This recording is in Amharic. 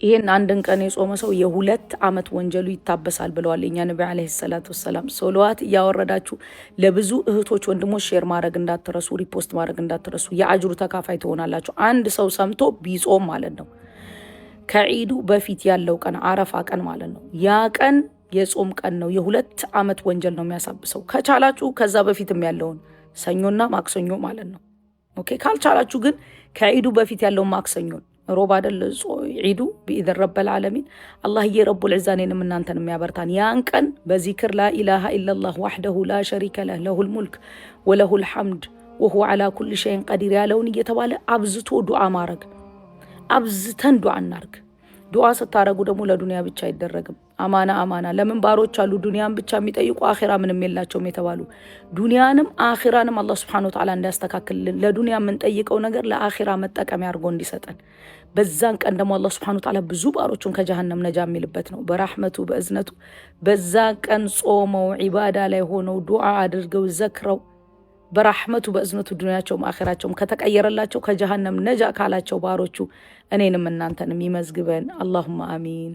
ይሄን አንድን ቀን የጾመ ሰው የ2 ዓመት ወንጀሉ ይታበሳል ብለዋል የኛ ነቢ ዓለይሂ ሰላቱ ወሰላም። ሶለዋት እያወረዳችሁ ለብዙ እህቶች ወንድሞች share ማድረግ እንዳትረሱ፣ repost ማድረግ እንዳትረሱ። የአጅሩ ተካፋይ ትሆናላችሁ። አንድ ሰው ሰምቶ ቢጾም ማለት ነው። ከዒዱ በፊት ያለው ቀን አረፋ ቀን ማለት ነው። ያ ቀን የጾም ቀን ነው። የ2 ዓመት ወንጀል ነው የሚያሳብሰው። ከቻላችሁ ከዛ በፊትም ያለውን ሰኞና ማክሰኞ ማለት ነው። Okay፣ ካልቻላችሁ ግን ከዒዱ በፊት ያለውን ማክሰኞን፣ ሮብ አይደል ዒዱ? بإذن رب العالمين አላህዬ ረቡል ዒዛ እኔንም እናንተን የሚያበርታን ያን ቀን በዚክር لا إله إلا الله وحده لا شريك له له الملك وله الحمد وهو على كل شيء قدير ያለውን እየተባለ አብዝቶ ዱዓ ማድረግ፣ አብዝተን ዱዓ እናርግ። ዱዓ ስታረጉ ደግሞ ለዱንያ ብቻ አይደረግም። አማና አማና። ለምን ባሮች አሉ ዱንያን ብቻ የሚጠይቁ አኺራ ምንም የላቸውም የተባሉ። ዱንያንም አኺራንም አላህ ሱብሓነሁ ወተዓላ እንዲያስተካክልልን፣ ለዱንያ የምንጠይቀው ነገር ለአኺራ መጠቀሚያ አድርጎ እንዲሰጠን። በዛን ቀን ደግሞ አላህ ሱብሓነሁ ወተዓላ ብዙ ባሮቹን ከጀሃነም ነጃ የሚልበት ነው። በራህመቱ በእዝነቱ በዛ ቀን ጾመው ዒባዳ ላይ ሆነው ዱዓ አድርገው ዘክረው በራህመቱ በእዝነቱ ዱንያቸውም አኺራቸውም ከተቀየረላቸው፣ ከጀሃነም ነጃ ካላቸው ባሮቹ እኔንም እናንተንም ይመዝግበን። اللهم آمين።